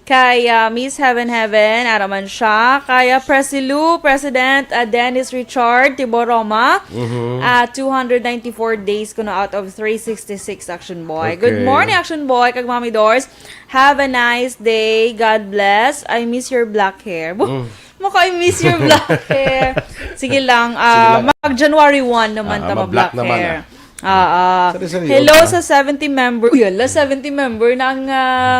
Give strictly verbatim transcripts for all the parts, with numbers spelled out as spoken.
Kay, ah, Miss Heaven Heaven, ara man siya. Kay, ah, Presilu, President, ah, Dennis Richard Tiboroma, Mhm. ah, two hundred ninety-four days kuno out of three sixty-six, Action Boy. Good Okay. morning, Action Boy, kag Mommy Dors. Have a nice day. God bless. I miss your black hair. Bu-, Mm. Maka, I miss your black hair. Sige lang, ah, Sige lang. mag-January one naman Ah, ta mag-black mag-black naman, hair. Ah, ah. Sorry, sorry, Hello okay. sa seventy member. Uy, ala, seventy member na ang, ah,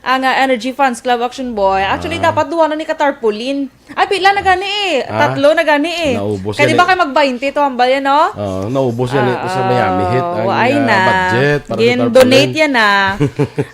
ang, ah, Energy Fans Club, Action Boy. Actually, Ah. dapat duha na ni ka tarpaulin. Ay, pila na gani eh. Ah. Tatlo na gani eh. Naubos Kaya yan di ba eh. kayo mag-twenty to, hambal yan, no? Oo, naubos yan eh sa Miami Heat, Ah, ang, waay ah, na. budget para sa Gin-donate tarpaulin. yan, ah.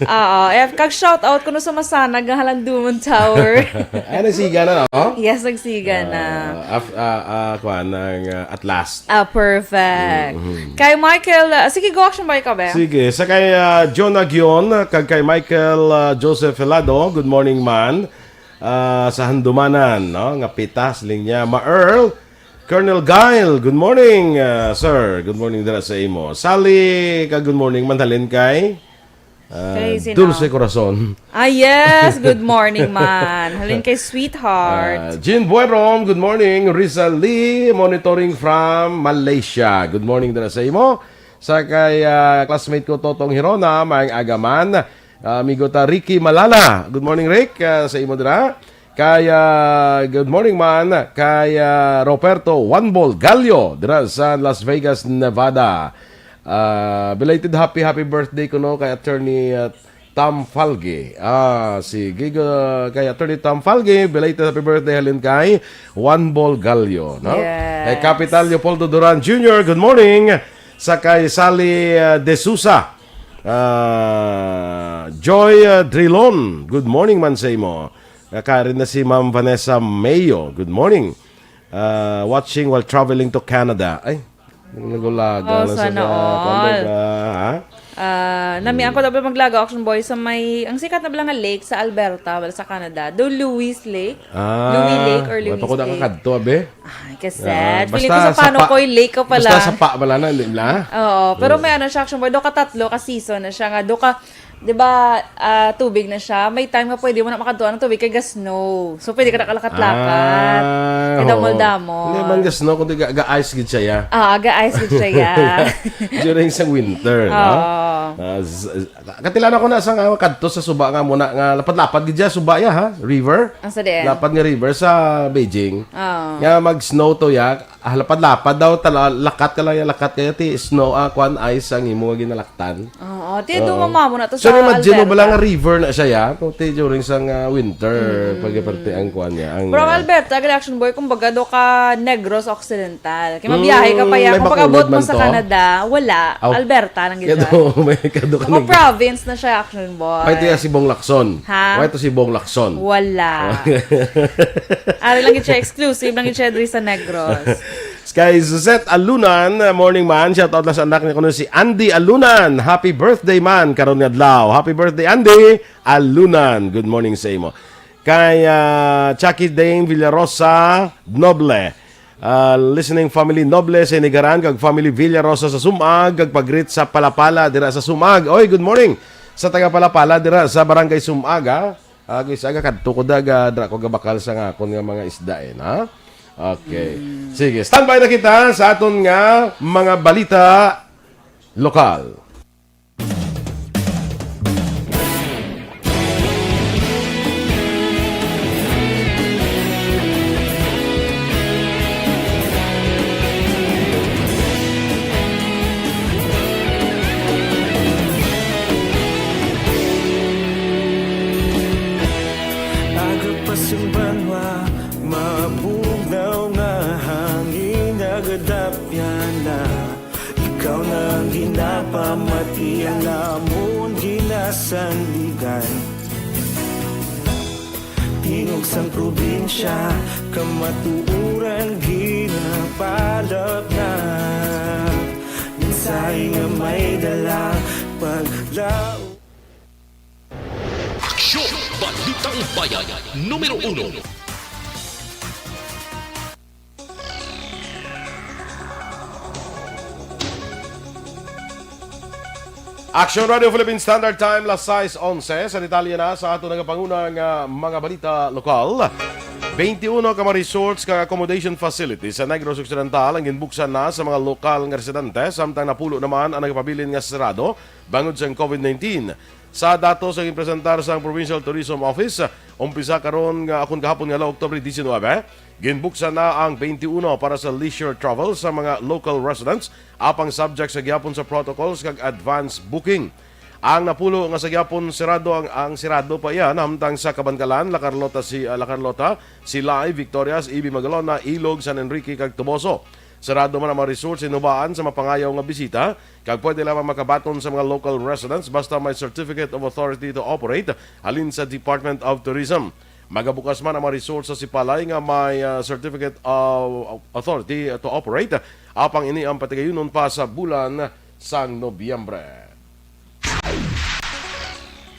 Oo. Eh, kag shout out kuno sa Masanag nga Halandumon Tower. Ay, nagsiga na, no? Yes, nagsiga na. Ah, af-, ah, ah, kuwan, ang, ah, at last. Ah, perfect. Mm, mm. Kay Michael, ah, sige, go, Action Boy, ka, be. Sige, sa kay, ah, Jonah Gion, kag kay Michael, ah, Joseph Helado, good morning, man. Ah, sa Handumanan, no? Nga pitas, linya. Ma Earl, Colonel Guile, good morning, ah, sir. Good morning dira sa imo. Sally, ka good morning, man, halin kay, ah, Kay sino? Dulce Corazon. Ah, yes. Good morning, man. Halin kay sweetheart. Ah, Jean Buerom, good morning. Rizal Lee, monitoring from Malaysia. Good morning dira sa imo. Sa kay, ah, classmate ko, Totong Hirona, maayong aga, man. Ah, amigo ta, Ricky Malala. Good morning, Rick. Ah, sa imo dira. Kay, ah, good morning, man. Kay, ah, Roberto One Ball Gallo, dira sa Las Vegas, Nevada. Ah, belated happy, happy birthday kuno kay Attorney, ah, Tom Falge. Ah, sige, ah, kay Attorney Tom Falge, belated happy birthday halin kay One Ball Gallo, no? Yes. Kay Capital Leopoldo Duran Junior, good morning. Sa kay Sally, ah, De Sousa. Ah, Joy, ah, Drilon, good morning man sa imo. Kakarin na si Ma'am Vanessa Mayo, good morning. Ah, watching while traveling to Canada. Ay, nagulaga Oh, na sa sana ka-, all. Canada, ha? Ah, nami ang ko dapat maglagaw, Action Boy, sa may, ang sikat na bala nga lake sa Alberta, wala sa Canada. Do Louis Lake? Ah, Louis Lake or wala Louis pa ko Lake? nakakadto, abe. Ay, kased. Ah, Feeling ko basta sa sa Panokoy pa, Lake ka pala. basta sa pa bala na, hindi bala? Oo, pero Hmm. may ano siya, Action Boy, do ka tatlo ka season na siya nga, do ka, di ba, ah, tubig na siya. May time nga pwede mo na makadto ang tubig kay ga-snow. So, pwede ka nakalakat-lakat. Ah, Kay oo. damol-damol. Hindi man ga-snow, kundi ga, ga-ice gid siya, ya. Ah, ga-ice gid siya, ya. During sa winter, no? Oo. Ah, z-, z-, katilan ako na sa nga kadto sa suba nga muna nga lapad-lapad gid siya, suba ya, ha? River. Ang sa diin? Lapad nga river sa Beijing. Oo. Nga mag-snow to ya, ah, lapad-lapad daw, tala-, lakat ka lang ya, lakat kaya ti snow, ah, kwan, ice ang imo nga ginalaktan. Oo, ti Oo. dumama mo na to So, sa imagine mo ba lang Alberta. nga river na siya, ya? Kung ti during sa nga winter, Mm. pag parte ang kwan niya, ang, From ah, Alberta, gali, Action Boy, kumbaga, do ka Negros Occidental. Kaya mabiyahe ka pa Mm, yan. may Kung pag-abot Bacolod mo man sa to? Canada, wala. Aw. Alberta lang gid Kaya siya. do, may kado ka Mga nag- province na siya, Action Boy. Pwede siya si Bong Lacson. Ha? Pwede si Bong Lacson. Wala. Ari lang gid siya, exclusive lang gid siya diri sa Negros. Kay Suzette Alunan, uh, morning man. Shout out lang sa anak niya kuno si Andy Alunan. Happy birthday man karon nga adlaw. Happy birthday, Andy Alunan. Good morning sa imo. Kay, uh, Chucky Dame Villarosa Noble. Uh, listening family Noble sa Inigaran, kag family Villarosa sa Sumag, kag pagreet sa Palapala dira sa Sumag. Oy, good morning sa taga Palapala dira sa Barangay Sumag, ha? Ah, guys, aga kadto ko da, ga-, dra ko gabakal sa nga akon nga mga isda, eh, na? Okay. Mm. Sige, standby na kita sa aton nga mga balita lokal. Aga pa sing banwa, mabugnaw nga hangin nagadapyan na. Ikaw na ang ginapamati, ang amon ginasandigan. Tingog sang probinsya, kamatuoran ginapalapnap. Mensahe nga may dala, paglaom. Aksyon! Balitang Bayan, numero uno. Action Radio Philippine Standard Time, las sais onse. Sa detalye na sa ato nagapanguna nga mga balita lokal. Twenty-one ka mga resorts kag accommodation facilities sa Negros Occidental ang ginbuksan na sa mga lokal nga residente, samtang napulo naman ang nagapabilin nga serado bangod sa covid nineteen. Sa datos nga ginpresentar sang Provincial Tourism Office, umpisa karon nga, akon kahapon nga adlaw, Oktubre diecinuebe, ginbuksan na ang twenty-one para sa leisure travel sa mga local residents, apang subject sa gihapon sa protocols kag advance booking. Ang napulo nga sa gihapon serado ang, ang serado pa iya nahamtang sa Kabankalan, La Carlota, si, ah, La Carlota, Silay, Victorias, Ibi Magalona, Ilog, San Enrique kag Toboso. Serado man ang mga resort sa inubaan sa mapangayaw nga bisita, kag pwede lamang makabaton sa mga local residents basta may Certificate of Authority to Operate halin sa Department of Tourism. Magabukas man ang mga resort sa Sipalay nga may, ah, Certificate of Authority to Operate, apang ini ang patigayunon pa sa bulan sang Nobyembre.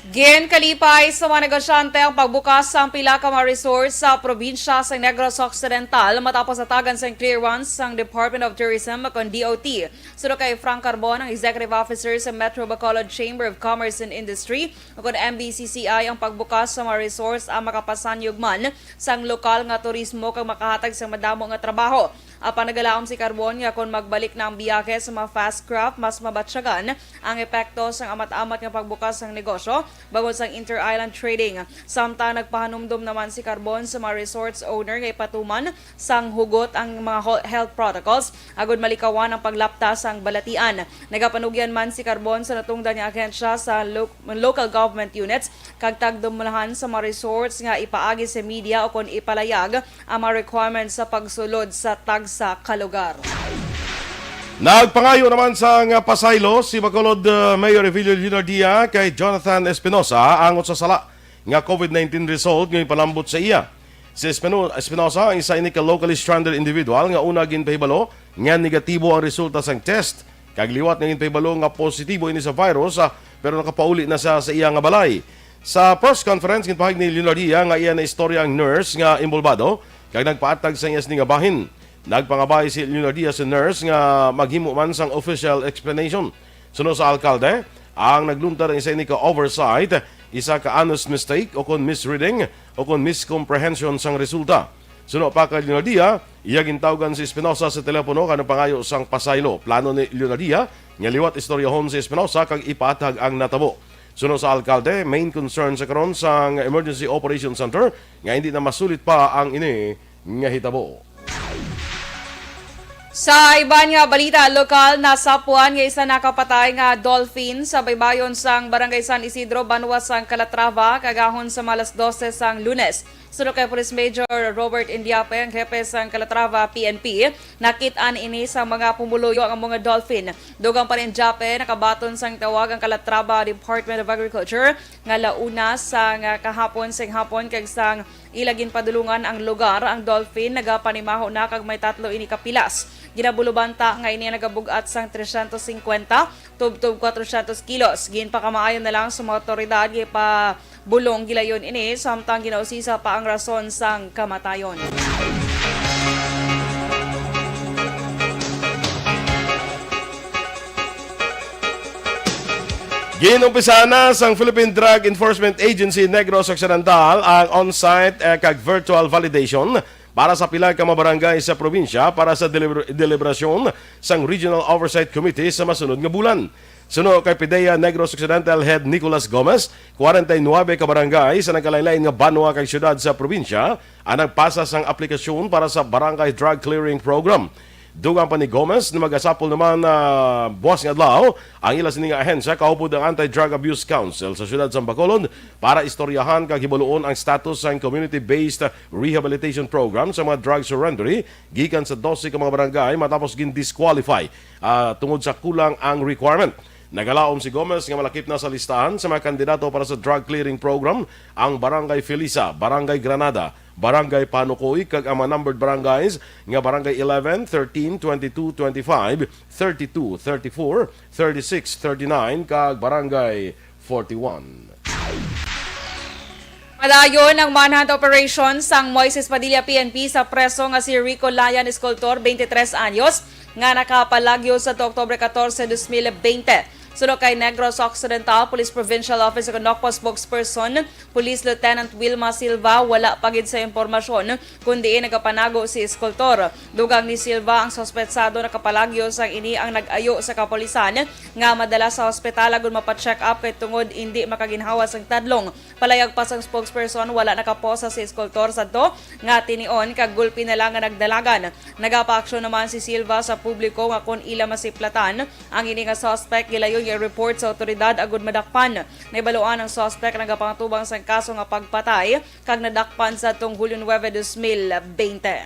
Ginkalipay sa mga negosyante ang pagbukas sang pila ka mga resort sa probinsya sa Negros Occidental matapos hatagan sang clearance sang Department of Tourism, kon D O T. Suno kay Frank Carbon, ang Executive Officer sa Metro Bacolod Chamber of Commerce and Industry, kon M B C C I, ang pagbukas sa mga resorts ang makapasanyog man sang lokal nga turismo kag makahatag sang madamo nga trabaho. Apan nagalaom si Carbon nga kon magbalik na ang biyahe sa mga fast craft, mas mabatyagan ang epekto sang amat-amat nga pagbukas sang negosyo bangod sang inter-island trading. Samtang nagpahanumdom naman si Carbon sa mga resorts owner nga ipatuman sang hugot ang mga ho-, health protocols agud malikawan ang paglapta sang balatian. Nagapanugyan man si Carbon sa natungdan nga ahensya sa lo-, local government units kag tagdumulahan sa mga resorts nga ipaagi sa media o kon ipalayag ang mga requirements sa pagsulod sa tagsa ka lugar. Nagpangayo naman sang pasaylo si Bacolod, uh, Mayor Evelio Leonardia kay Jonathan Espinosa angot sa sala nga covid nineteen result nga ipalambot sa iya. Si Espino-, Espinosa ang isa ini ka locally stranded individual nga una ginpahibalo nga negatibo ang resulta sang test, kag liwat nga ginpahibalo nga positibo ini sa virus, ah, pero nakapauli na siya sa iya nga balay. Sa press conference, ginpahayag ni Leonardia nga iya na istorya ang nurse nga inbolbado kag nagpaatag sa iya sini nga bahin. Nagpangabay si Leonardia sa nurse nga maghimo man sang official explanation. Suno sa alkalde, ang nagluntar ang isa ini ka oversight, isa ka honest mistake o kon misreading o kon miscomprehension sang resulta. Suno pa kay Leonardia, iya gintawgan si Espinosa sa telepono kag nagpangayo sang pasaylo. Plano ni Leonardia nga liwat istoryahon si Espinosa kag ipatag ang natabo. Suno sa alkalde, main concern sa karon sang Emergency Operation Center nga hindi na masulit pa ang ini nga hitabo. Sa iban nga balita lokal, nasapuan nga isa nakapatay nga dolphin sa baybayon sang Barangay San Isidro, banwa sang Calatrava, kagahon sa mga alas dose sang Lunes. Suno kay Police Major Robert Indiape, ang hepe sang Calatrava P N P, nakit-an ini sa mga pumuluyo ang mga dolphin. Dugang pa ni Indiape, nakabaton sang tawag ang Calatrava Department of Agriculture nga launa sang kahapon, sang hapon kag sang ila ginpadulungan ang lugar, ang dolphin nagapanimaho na kag may tatlo ini ka pilas. Ginabulobanta nga ini nagabug-at sang trescientos cincuenta tubtob cuatrocientos kilos. Ginpakamaayo na lang sa mga awtoridad nga ipabulong gilayon ini, samtang ginausisa pa ang rason sang kamatayon. Ginumpisa na sang Philippine Drug Enforcement Agency Negros Occidental ang on-site, eh, kag virtual validation para sa pila ka mga barangay sa probinsya para sa deliber-, deliberasyon sang Regional Oversight Committee sa masunod nga bulan. Suno kay PDEA Negros Occidental Head Nicolas Gomez, kwarenta y nuebe ka barangay sa nagkalain-lain nga banwa kag syudad sa probinsya ang nagpasa sang aplikasyon para sa Barangay Drug Clearing Program. Dugang pa ni Gomez na magasapol naman na buwas nga adlaw ang ila sini nga ahensya kaupod ang Anti-Drug Abuse Council sa siyudad sa Bacolod para istoryahan kag hibaluon ang status sang community-based rehabilitation program sa mga drug surrenderee gikan sa dose ka mga barangay matapos gin-disqualify, ah, tungod sa kulang ang requirement. Nagalaom si Gomez nga malakip na sa listahan sa mga kandidato para sa drug clearing program ang Barangay Felisa, Barangay Granada, Barangay Panukoy, kag ang mga numbered barangays nga Barangay eleven, thirteen, twenty-two, twenty-five, thirty-two, thirty-four, thirty-six, thirty-nine, kag Barangay forty-one. Padayon ang manhunt operation sang Moises Padilla P N P sa preso nga si Rico Layan Escoltor, twenty-three anyos, nga nakapalagyo sa Oktubre catorce, dos mil bente. Suno kay Negros Occidental Police Provincial Office Conoco spokesperson, Police Lieutenant Wilma Silva, wala pa gid sa impormasyon kung diin nagapanago si eskultor. Dugang ni Silva, ang suspetsado nakapalagyo sang ini ang nag-ayo sa kapulisan nga madala sa ospital agud mapa-check up kay tungod indi makaginhawa sang tadlong. Palayag pa sang spokesperson, wala nakaposa si eskultor sadto nga tinion kag gulpi na lang nga nagdalagan. Nagapaaksyon naman si Silva sa publiko nga kon ila masiplatan ang ini nga suspect, gilayon nga i-report sa awtoridad agud madakpan. Nahibaluan ang suspect nagapangtubang sang kaso nga pagpatay kag nadakpan sa tong Hulyo nuebe, dos mil bente.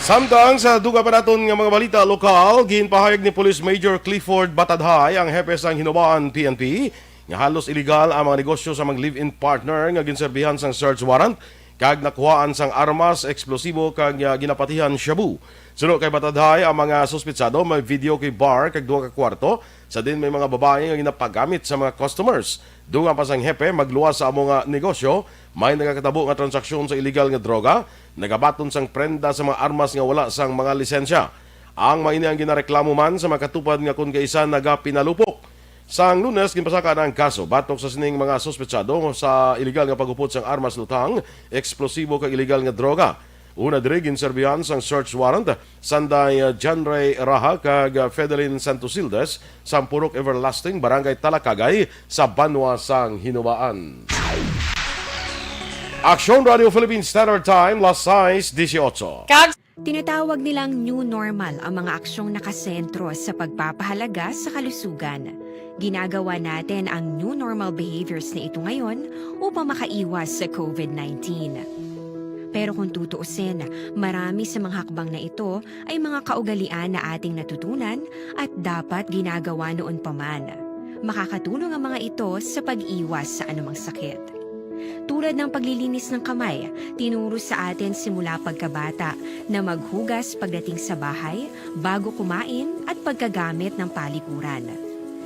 Samtang sa dugang pa naton nga mga balita lokal, ginpahayag ni Police Major Clifford Batadhay, ang hepe sang Hinobaan P N P, nga halos iligal ang mga negosyo sa mga live-in partner nga ginserbihan sang search warrant kag nakuhaan sang armas, eksplosibo kag, ah, ginapatihan shabu. Suno kay Batadhay, ang mga suspetsado may video kay bar kag duha ka kwarto, sa din may mga babayi nga ginapagamit sa mga customers. Dugang pa sang hepe, magluwas sa amo nga negosyo, may nagakatabo nga transaksyon sa iligal nga droga, nagabaton sang prenda sa mga armas nga wala sang mga lisensya. Ang mga ini ang ginareklamo man sa mga katupad nga kon kaisa nagapinalupok. Sang Lunes, ginpasaka na ang kaso batok sa sining mga suspetsado sa iligal nga paghupot sang armas, lutang, eksplosibo kag iligal nga droga. Una diri, ginserbihan sang search warrant sanday, uh, John Ray Raha kag, uh, Fedelin Santosildes sa Purok Everlasting, Barangay Talakagay, sa banwa sang Hinobaan. Aksyon Radio Philippine Standard Time, las sais dieciocho. Kag Tinatawag nilang new normal ang mga aksyong nakasentro sa pagpapahalaga sa kalusugan. Ginagawa natin ang new normal behaviors na ito ngayon upang makaiwas sa covid nineteen. Pero kung tutuusin, marami sa mga hakbang na ito ay mga kaugalian na ating natutunan at dapat ginagawa noon pa man. Makakatulong ang mga ito sa pag-iwas sa anumang sakit. Tulad ng paglilinis ng kamay, tinuro sa atin simula pagkabata na maghugas pagdating sa bahay, bago kumain, at pagkagamit ng palikuran.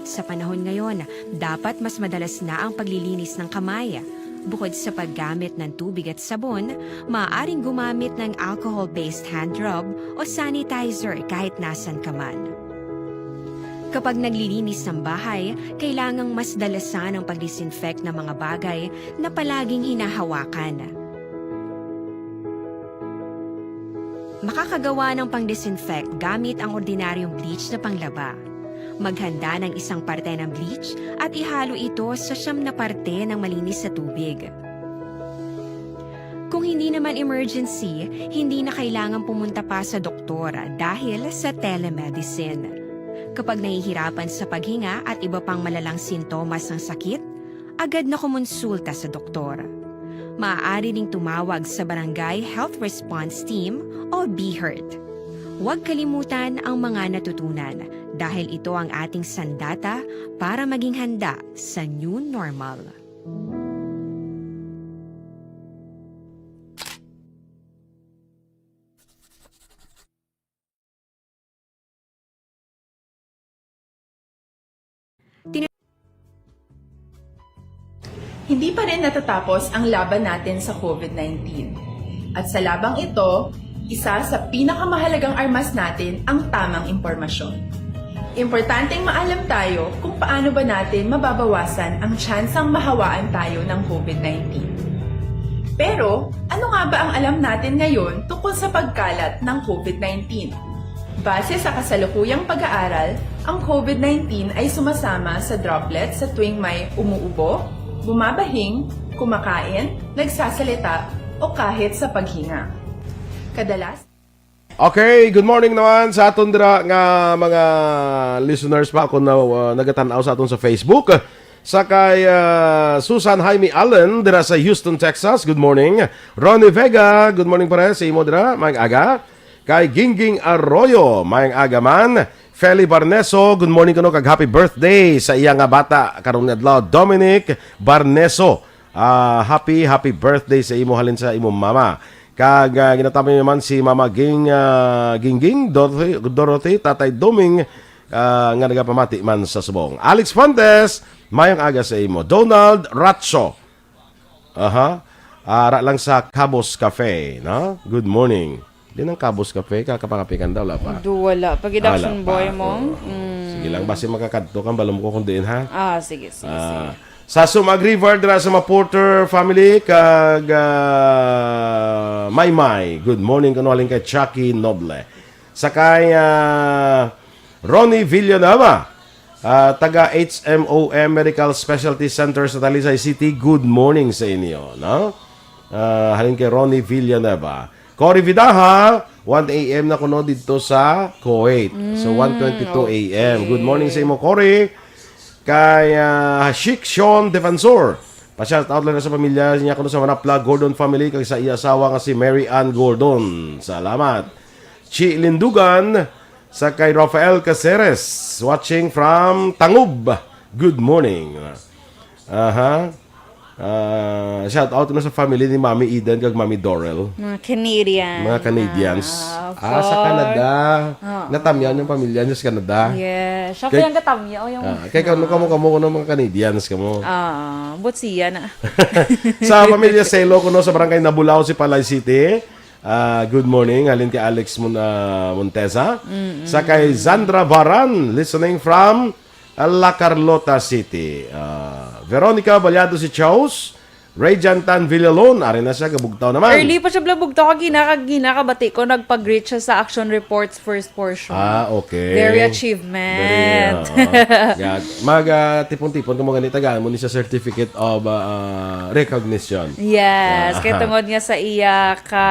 Sa panahon ngayon, dapat mas madalas na ang paglilinis ng kamay. Bukod sa paggamit ng tubig at sabon, maaaring gumamit ng alcohol-based hand rub o sanitizer kahit nasan ka man. Kapag naglilinis ng bahay, kailangang mas dalasan ang pag-disinfect ng mga bagay na palaging hinahawakan. Makakagawa ng pang-disinfect gamit ang ordinaryong bleach na panglaba. Maghanda ng isang parte ng bleach at ihalo ito sa siyam na parte ng malinis na tubig. Kung hindi naman emergency, hindi na kailangan pumunta pa sa doktor dahil sa telemedicine. Kapag nahihirapan sa paghinga at iba pang malalang sintomas ng sakit, agad na kumonsulta sa doktor. Maaari ding tumawag sa Barangay Health Response Team o BHERT. Huwag kalimutan ang mga natutunan dahil ito ang ating sandata para maging handa sa new normal. Hindi pa rin natatapos ang laban natin sa covid nineteen. At sa labang ito, isa sa pinakamahalagang armas natin ang tamang impormasyon. Importanteng maalam tayo kung paano ba natin mababawasan ang tsansang mahawaan tayo ng covid nineteen. Pero, ano nga ba ang alam natin ngayon tungkol sa pagkalat ng covid nineteen? Base sa kasalukuyang pag-aaral, ang covid nineteen ay sumasama sa droplet sa tuwing may umuubo, bumabahing, kumakain, nagsasalita, o kahit sa paghinga. Kadalas, Okay, good morning naman sa aton dira nga mga listeners pa kung na, uh, nagatan-aw sa aton sa Facebook. Sa kay, uh, Susan Jaime Allen dira sa Houston, Texas, good morning. Ronnie Vega, good morning pare sa imo dira, maayong aga. Kay Gingging Arroyo, maayong aga man. Feli Barneso, good morning kuno kag happy birthday sa iya nga bata karong adlaw, Dominic Barneso. Ah, happy, happy birthday sa imo halin sa imo mama. Kag, ah, ginatamay naman si Mama Ging, ah, Gingging, Dorothy, Dorothy, Tatay Doming, ah, nga nagapamati man sa subong. Alex Fuentes, maayong aga sa imo. Donald Ratso. Aha. Ara lang sa Cabos Cafe, no? Good morning. Di nang Cabos Cafe, kakapangapikan daw, wala pa. Do, wala. Pag Wala Action pa. Boy mo. Oo. Mm. Ilang basi makakadto kang balom ko kung diin, ha? Ah, sige, sige, Ah, sige. Sa Sumag River, dira sa Maporter family, kag, ah, Maymay. Good morning, kuno halin kay Chucky Noble. Sa kay, ah, Ronnie Villanueva, ah, taga H M O M Medical Specialty Center sa Talisay City. Good morning sa inyo, no? Ah, halin kay Ronnie Villanueva. Cory Vidaha, one A M na kuno dito sa Kuwait. So, Mm, one twenty-two A M. Good morning sa okay. imo, Cory. Kay, ah, Sheikh Sean Defensor. Pa-shout out lang na sa pamilya niya kuno sa Manapla Gordon family kag sa iya asawa nga si Mary Ann Gordon. Salamat. Chi Lindugan, sa kay Rafael Caceres, watching from Tangub. Good morning. Aha. Ah, shout out na sa family ni Mami Eden kag Mami Dorel. Mga Canadian. Mga Canadians. Ah, of Ah, sa course. Canada. Oo. Natamyan yung pamilya niyo sa Canada. Yes. Siya Kay- pala ang katamya, o yung Ah, kay kamo, kamo, kamo, kuno mga Canadians kamo. Ah, but siya na. Sa pamilya Selo kuno sa Barangay Nabulao, Sipalay City. Ah, good morning, halin kay Alex Mon-, ah, Montesa. Mm-mm. Sa kay Zandra Baran, listening from, ah, La Carlota City. Ah, Veronica Baliado si Chaus, Ray Jantan Villalon, ari na siya, kabugtaw naman. Early pa siya, bala, bugtaw, kag gina-, kag ginakabati ko, nagpag-greet siya sa Action Reports first portion. Ah, okay. Very achievement. Very, oo. Yeah. Mag, ah, tipon-tipon kamo gani, tagaan mo ni sa certificate of, ah, ah, recognition. Yes, Ah. kay tungod nga sa iya ka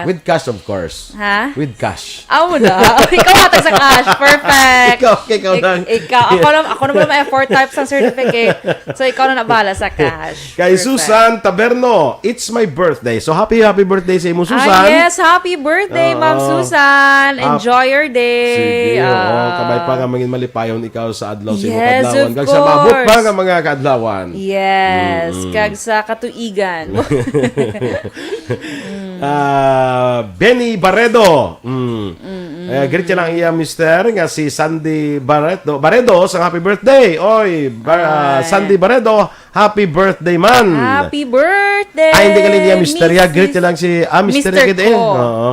With cash, of course. Ha? With cash. Amo na. Ikaw hatag sa cash. Perfect. Ikaw, ikaw Ik-, lang. ikaw. Ako na, ako na pala may effort type sa certificate. So, ikaw na nabahala sa cash. Kay Perfect. Susan Taberno, "It's my birthday." So, happy, happy birthday sa imo, Ah, Susan. yes. Happy birthday, Ma'am Oo. Susan. Hap-, Enjoy your day. Sige, oo. Ah. Kabay pa nga mangin malipayon ikaw sa adlaw sa imong Yes, kadlawan. of Kag sa maabot pa course. nga mga kaadlawan. Yes, Mm-mm. kag sa katuigan. Ah, Benny Barredo. Mm. Mm-mm. Eh, greet niya lang iya mister nga si Sandy Barredo. Barredo, sang happy birthday. Oy, Bar-, ah, Ay. Sandy Barredo, happy birthday man. Happy birthday, Ay, hindi ka lang iya mister. Ya, Missus greet niya lang si, ah, mister Mister agad eh. Ko. Oo.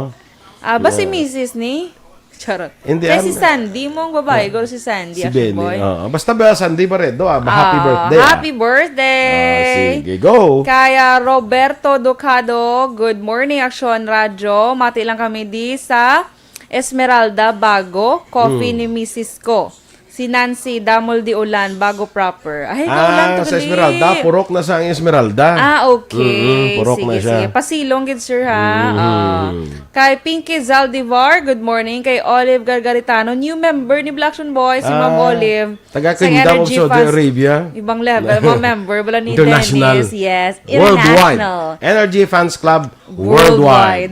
Ah, ba si Yeah. Missus ni? Charot. Hindi, Kay si ano? Sandy, mo ang babae, guro si Sandy, Si Action Benny, Boy. oo. Basta ba Sandy Barredo, ah, happy Ah, birthday, ah. happy birthday. Ah, sige, go. Kaya Roberto Ducado, good morning, Action Radyo. Mati lang kami di sa Esmeralda, Bago, coffee Hmm. ni misis ko. Si Nancy Damol di Ulan, Bago proper. Ay, Ah, kaulan to sa gali. Esmeralda, purok na sa ang Esmeralda. Ah, okay. Mm-mm, purok Sige, na siya. sige. Pasilong gid, sir, ha? Mm. Ah. Kay Pinky Zaldivar, good morning. Kay Olive Gargaritano, new member ni Black Action Boy, si Ma'am Ah, Olive. taga Sa Kingdom of Energy Saudi Fans, Arabia. Ibang level, mga member, wala ni International. Dennis. Yes, Worldwide. international. Energy Fans Club Worldwide. Worldwide.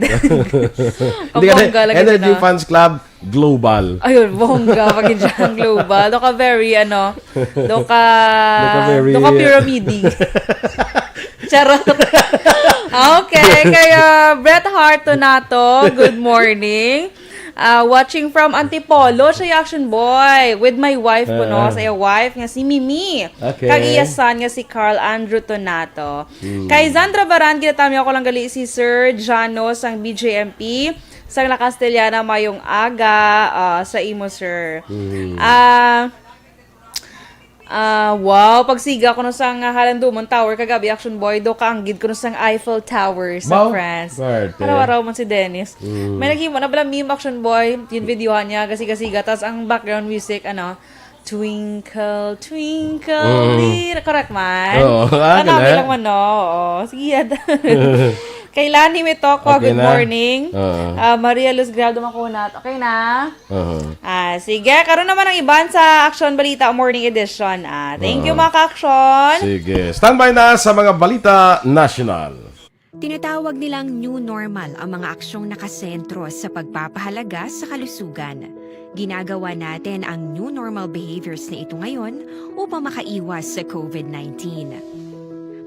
Hindi ka na, Kapongga lagi Energy na. Fans Club Global. Ayun, bongga, pag dyan global. Doon ka very, ano, doon ka, Doon ka very doon ka pyramiding. Charot. Okay, kaya Bret Hart Donato, good morning. Ah, watching from Antipolo, siya Action Boy, with my wife ko, no? Ah. Sa iya wife nga si Mimi. Okay. Kag iya son nga si Carl Andrew Donato. Hmm. Kay Zandra Baran, ginatamyaw ko lang gali si Sir Jano sang B J M P. Sang La Castellana, mayong aga, ah, sa imo, sir. Hmm. Ah, ah, wow, pagsiga ko no sang Halandumon Tower kagabi, Action Boy, do kaanggid ko no sang Eiffel Tower sa Wow, France. Swerte. Araw-araw man si Dennis. Mm. May naghimo na bala meme, Action Boy, yung videohan niya, gasiga-siga, tas ang background music, ano, Twinkle, twinkle, Mm. little, correct man? Oo, ah, Kanami ganun. lang man, no? Oo. Sige, yan. Kay Lani Mitokwa, Okay good na? morning. Oo. Ah, Maria Luz Grijaldo Macunat, okay na? Oo. Ah, sige, karon naman ang iban sa Action Balita Morning Edition. Ah, thank you, Oo. mga ka-action. Sige, standby na sa mga balita national. Tinatawag nilang new normal ang mga aksyong nakasentro sa pagpapahalaga sa kalusugan. Ginagawa natin ang new normal behaviors na ito ngayon upang makaiwas sa covid nineteen.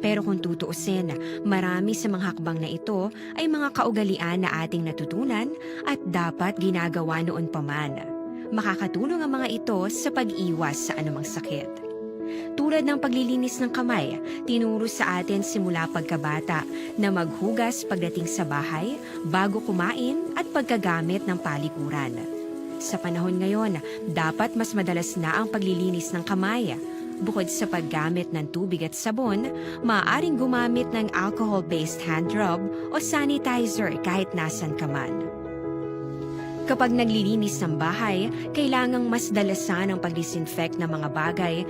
Pero kung tutuusin, marami sa mga hakbang na ito ay mga kaugalian na ating natutunan at dapat ginagawa noon pa man. Makakatulong ang mga ito sa pag-iwas sa anumang sakit. Tulad ng paglilinis ng kamay, tinuro sa atin simula pagkabata na maghugas pagdating sa bahay, bago kumain, at pagkagamit ng palikuran. Sa panahon ngayon, dapat mas madalas na ang paglilinis ng kamay. Bukod sa paggamit ng tubig at sabon, maaaring gumamit ng alcohol-based hand rub o sanitizer kahit nasan ka man. Kapag naglilinis ng bahay, kailangang mas dalasan ang pag-disinfect ng mga bagay.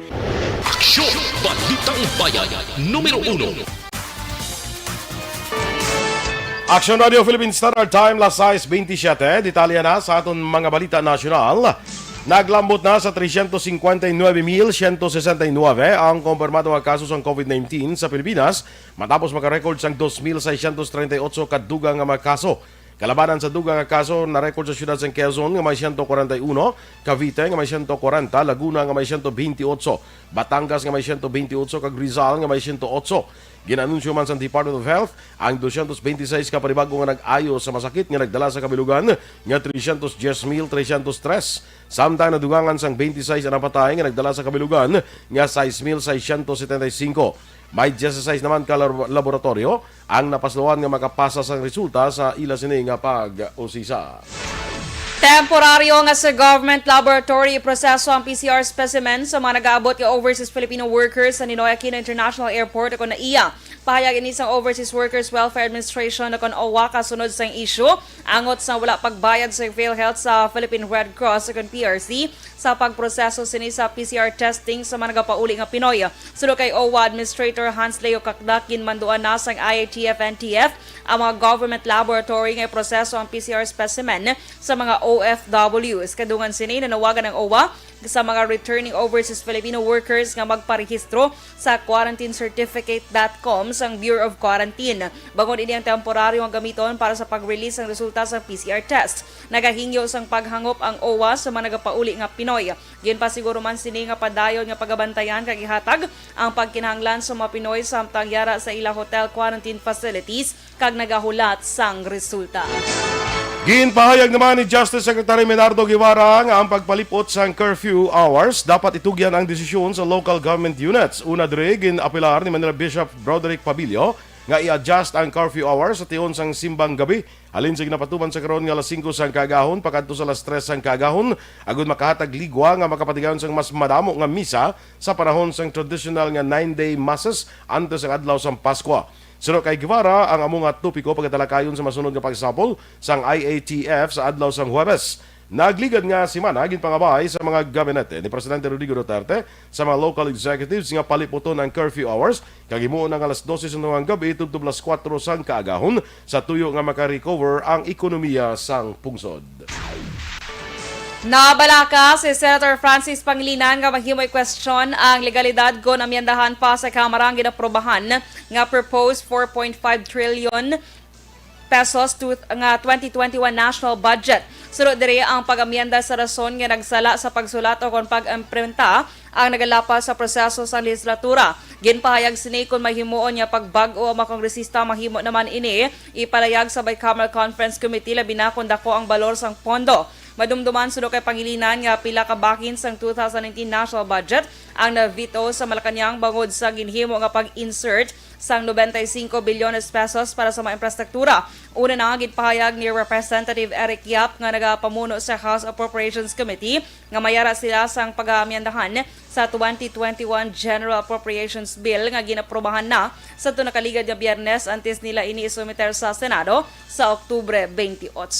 Aksyon! Balitang Bayan, numero uno. Action Radio Philippine Standard Time, las sais bentisiete. Detalye na sa aton mga balita nasyonal. Naglambot na sa trescientos cincuenta y nueve mil ciento sesenta y nueve ang kompirmado nga kaso sang COVID nineteen sa Pilipinas, matapos makarecord sang dos mil seiscientos treinta y ocho ka dugang nga mga kaso. Kalabanan sa dugang nga kaso, na-record sa siyudad sang Quezon nga may siyento kwarenta y uno, Cavite nga may siyento kwarenta, Laguna nga may siyento bentiocho, Batangas nga may siyento bentiocho, kag Rizal nga may siyento ocho. Gin-anunsyo man sang Department of Health ang doscientos benti seis ka panibago nga nag-ayo sa masakit nga nagdala sa kabilugan nga trescientos diez mil trescientos tres, samtang nadugangan sang benti seis ang napatay nga nagdala sa kabilugan nga sais mil seiscientos setenta y cinco. May dieciséis naman ka lab-, laboratoryo ang napasloan nga makapasa sang resulta sa ila sini nga pag-usisa. Temporaryo nga sa government laboratory iproseso ang P C R specimen sa mga nagaabot nga overseas Filipino workers sa Ninoy Aquino International Airport, kon NAIA. Pahayag ini sang Overseas Workers Welfare Administration, kon OWWA, kasunod sang issue angot sa wala pagbayad sa PhilHealth sa Philippine Red Cross, kon P R C, sa pagproseso sini sa P C R testing sa mga nagapauli nga Pinoy. Suno kay OWWA Administrator Hans Leo Cacdac, ginmanduan na sang I A T F N T F ang mga government laboratory nga iproseso ang P C R specimen sa mga O F Ws. Kadungan sini, nanawagan ang OWWA sa mga returning overseas Filipino workers nga magparehistro sa quarantine certificate dot com sang Bureau of Quarantine, bangod ini ang temporaryo nga gamiton para sa pag-release sang resulta sang P C R test. Nagahingyo sang paghangop ang OWWA sa mga nagapauli nga Pinoy. Ginpasiguro man sini nga padayon nga pagabantayan kag ihatag ang pagkinahanglan sa mga Pinoy samtang yara sa ila hotel quarantine facilities kag nagahulat sang resulta. Ginpahayag naman ni Justice Secretary Menardo Guevara nga ang pagpalip-ot sang curfew hours dapat itugyan ang desisyon sa local government units. Una diri, gin-apelar ni Manila Bishop Broderick Pabillo nga i-adjust ang curfew hours sa tion sang simbang gabi, halin sa ginapatuman sa karon nga alas singko sang kaagahon pakadto sa alas tres sang kaagahon, agud makahatag ligwa nga makapatigayon sang mas madamo nga misa sa panahon sang traditional nga nine-day masses antes sang adlaw sang Paskwa. Suno kay Guevara, ang amo nga topiko pagatalakayon sa masunod nga pagsapol sang I A T F sa adlaw sang Huwebes. Nagligad nga semana, ginpangabay sa mga gabinete ni Presidente Rodrigo Duterte sa mga local executives nga paliputon ang curfew hours kag himuon ang alas dose sang tungang gabi tubtob alas kuwatro sang kaagahon, sa tuyo nga maka-recover ang ekonomiya sang pungsod. Nabalaka si Senator Francis Pangilinan nga mahimoy kwestiyon ang legalidad kon amyendahan pa sa Kamara ang ginaprobahan nga proposed four point five trillion pesos to, nga twenty twenty-one national budget. Suno diri, ang pag-amyenda sa rason nga nagsala sa pagsulat o kon pag-implementa ang nagalapas sa proseso sa lehislatura. Ginpahayag sini kon mahimuon nga pagbag-o ang mga kongresista, mahimo naman ini ipalayag sa Bicameral Conference Committee, labi na kon dako ang balor sang pondo. Madumduman, suno kay Pangilinan, nga pila ka bahin sang two thousand nineteen national budget ang na-veto sa Malacañang bangod sa ginhimo nga pag-insert sang noventa y cinco bilyones pesos para sa mga infrastruktura. Una na, ginpahayag ni Representative Eric Yap nga nagapamuno sa House Appropriations Committee nga mayara sila sang pag-aamyendahan sa twenty twenty-one General Appropriations Bill nga ginaprobahan na sa ito nakaligad nga Biyernes antes nila ini isumiter sa Senado sa Oktubre twenty-eight.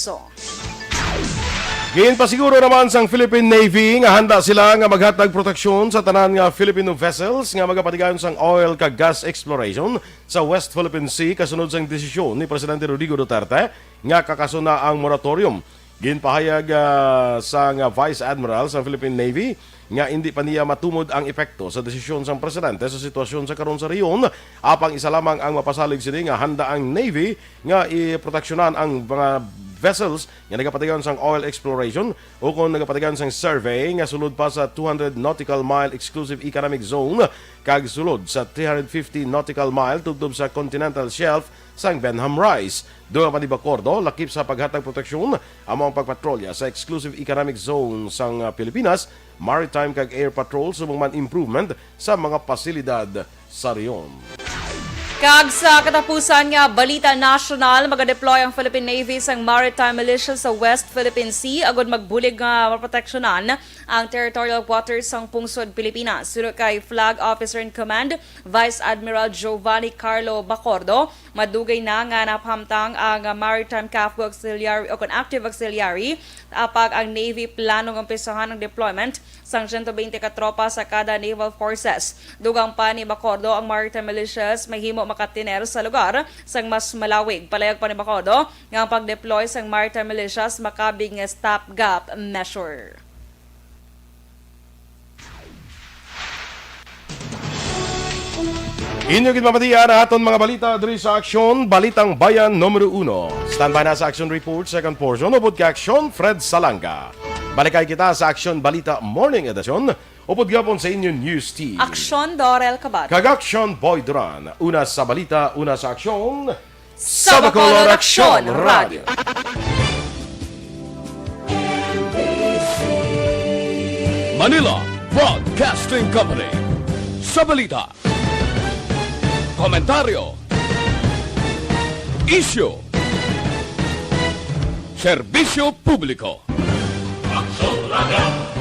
Ginpasiguro naman sang Philippine Navy nga handa sila nga maghatag proteksyon sa tanan nga Filipino vessels nga magapatigayon sang oil kag gas exploration sa West Philippine Sea kasunod sang desisyon ni Presidente Rodrigo Duterte nga kakasuna ang moratorium. Ginpahayag, ah, sang Vice Admiral sang Philippine Navy nga indi pa niya matumod ang epekto sa desisyon sang presidente sa sitwasyon sa karon sa rehiyon, apang isa lamang ang mapasalig sini nga handa ang Navy nga iproteksyonan ang mga vessels nga nagapatigayon sang oil exploration ukon nagapatigayon sang survey nga sulod pa sa two hundred nautical mile exclusive economic zone kag sulod sa three hundred fifty nautical mile tubtob sa continental shelf sang Benham Rise. Dugang pa ni Bacordo, lakip sa paghatag proteksyon amo ang pagpatrolya sa exclusive economic zone sang, ah, Pilipinas, maritime kag air patrol, subong man improvement sa mga pasilidad sa rehiyon. Kag sa katapusan nga balita nasyonal, magadeploy ang Philippine Navy sang maritime militia sa West Philippine Sea agud magbulig nga maproteksyonan ang territorial waters sang pungsod Pilipinas. Suno kay Flag Officer in Command, Vice Admiral Giovanni Carlo Bacordo, madugay na nga napahamtang ang Maritime CAFGU Auxiliary o kon active auxiliary, apag ang Navy plano nga umpisahan ang deployment sang siyento bente ka tropa sa kada naval forces. Dugang pa ni Bacordo, ang maritime militias mahimo makatiner sa lugar sang mas malawig. Palayag pa ni Bacordo nga ang pag-deploy sang maritime militias makabig nga stopgap measure. Inyo ginpamatian ang aton mga balita diri sa Aksyon, Balitang Bayan numero uno. Standby na sa Aksyon Report, second portion, upod kay Aksyon Fred Salanga. Balikay kita sa Aksyon Balita Morning Edition, upod gapon sa inyo News Team. Aksyon Dorel Kabat. Kag Aksyon Boy Duran. Una sa balita, una sa aksyon. Sa Bacolod Aksyon Radio. Manila Broadcasting Company. Sa balita, komentaryo, isyu, serbisyo publiko. Aksyon Radio.